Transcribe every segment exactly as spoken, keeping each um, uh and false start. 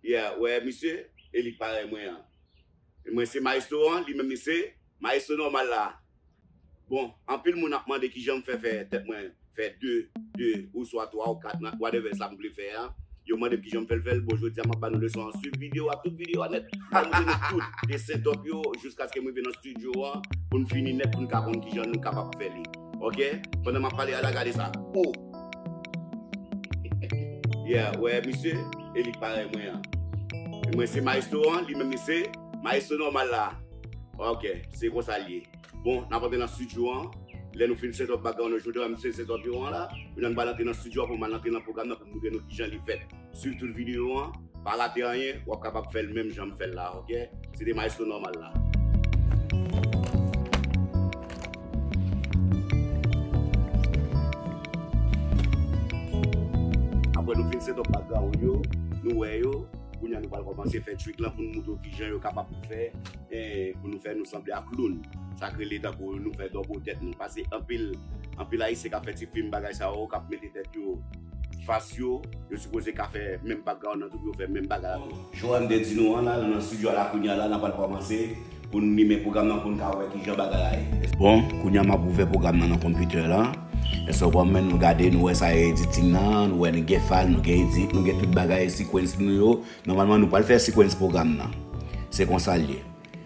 Yeah, wè, misye, e li k parèy mwen an. E mwen se maestro an, li menm li se maestro nòmal la. Bon, anpil moun ap mande kijan m fè fè tèt mwen fè de, de, oswa twa ou kat nan whatever sa m vle fè a. Yo mande m kijan m fè l fè l. Bon, jodi a m ap ba nou leson an. Swiv videyo a, tout videyo a nèt. M ap montre nou tout de setòp yo jiskaske m rive nan estidyo an pou n fini nèt, pou n ka konn kijan nou kapab fè li. Ok? Pandan m ap pale a la, gade sa. Oh! Yeah, wè, misye, e li k parèy mwen an. E mwen se maestro an, li menm li se maestro nòmal la. Ok, se konsa l ye. Bon, n ap antre nan estidyo an. Lè nou fin set up background yo, jodi a m fin set up yo an la. Kounye a nou pral antre nan estidyo an pou m al antre nan pwogram nan pou m montre nou kijan li fèt. Swiv tout videyo an, pa rate anyen, w ap kapab fè l menm jan m fè l la, ok? Se te maestro nòmal la. Apre nou fin set up background yo, nou wè yo, kounye a nou pral kòmanse fè trick lan pou nou montre w kijan yo kapab fè, eh, pou nou fè nou sanble ak clown. Sa k rele tankou nou fè double tèt nou. Paske anpil, anpil Ayisyen k ap fè ti fim bagay sa yo, k ap mete tèt yo fas yo, yo sipoze ka fè menm background nan tou pou yo fè menm bagay la tou. Jan m te di nou an la, nou nan estidyo a la kounye a la, n ap pral kòmanse pou n limen pwogram nan pou n ka wè kijan bagay la ye. Bon, kounye a m ap ouvè pwogram nan nan konpitè la. Èske w konprann, nou gade, nou wè sa e editing nan, nou wè nou gen file, nou gen edit, nou gen tout bagay, sequence nou yo. Nòmalman, nou pral fè sequence pwogram nan. Se konsa l ye.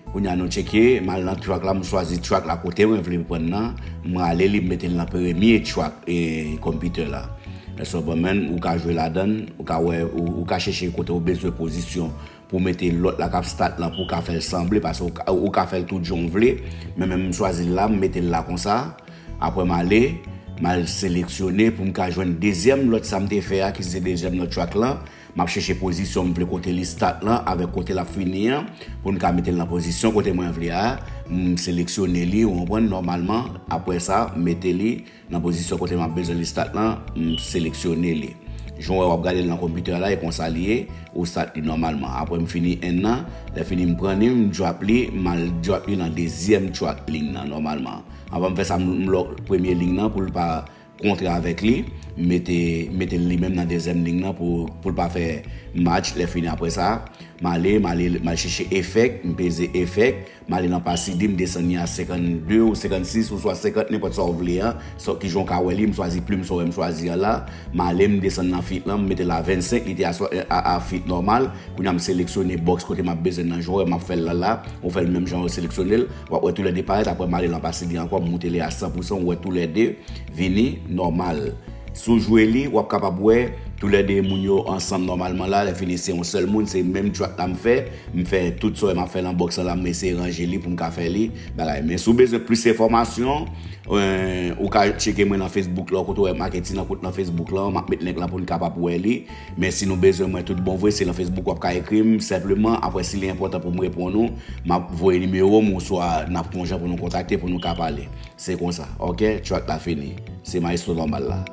Kounye a nou tcheke, m al nan track la, m chwazi track la kote mwen vle pran nan, m rale li, m mete l nan premye track, e, konpitè la. Èske w konprann, ou ka jwe ladan l, ou ka wè, ou, ou ka chèche kote ou bezwen pozisyon pou mete lòt la k ap start lan pou w ka fè l sanble, paske ou ka, ou ka fè l tout jan w vle, men menm m chwazi l la, m mete l la konsa, apre m ale, m al seleksyone pou m ka jwenn dezyèm lòt sa m te fè a, ki se dezyèm lòt track lan, m ap chèche pozisyon m vle kote li start lan avèk kote l ap fini an, pou m ka mete l nan pozisyon kote mwen vle a, m seleksyone li, ou konprann, nòmalman, apre sa, m mete li nan pozisyon kote m ap bezwen li start lan, m seleksyone li. Jan w wè w ap gade l nan konpitè la, e konsa li ye, ou start li nòmalman. Apre m fini end nan, lè fini m pran li, m drop li, m al drop li nan dezyèm track ligne nan nòmalman. Anvan m fè sa, m, m lock premye ligne nan pou l pa kontre avèk li, m mete, mete l li menm nan dezyèm ligne nan pou, pou l pa fè match, lè fini apre sa. M ale, m ale, m al chèche effect, m peze effect, m ale nan opacity, m desann li a senkannde ou senkannsis ou swa senkant, nenpòt sa w vle an. Sa, kijan w ka wè li, m chwazi plim sa w wè m chwazi an la. M ale, m desann nan fit lan, m mete l a vennsenk, li te a, a, a fit nòmal. Kounye a m seleksyone box kote m ap bezwen nan, jan w wè m ap fè l la la. Ou fè l menm jan w seleksyone l. W ap wè toulède parèt, apre m ale nan opacity ankò, m moute li a san pou san, ou wè toulède vini nòmal. Si w jwe li, w ap kapab wè toulède moun yo ansanm nòmalman la, lè fini se yon sèl moun, se menm track la m fè, m fè tout sa w wè m ap fè nan box lan la, m eseye ranje li pou m ka fè li, bagay. Men si w bezwen plis enfòmasyon, eh, ou ka tcheke mwen nan Facebook la, kote w wè marketing nan kote nan Facebook la, m ap met link lan pou n kapab wè li. Men si nou bezwen mwen tout bon vre, se nan Facebook w ap ka ekri m senpleman, apre si li enpòtan pou m reponn ou, m ap voye nimewo m oswa n ap fè yon jan pou nou kontakte pou nou ka pale. Se konsa, ok? Track la fini. Se maestro nòmal la.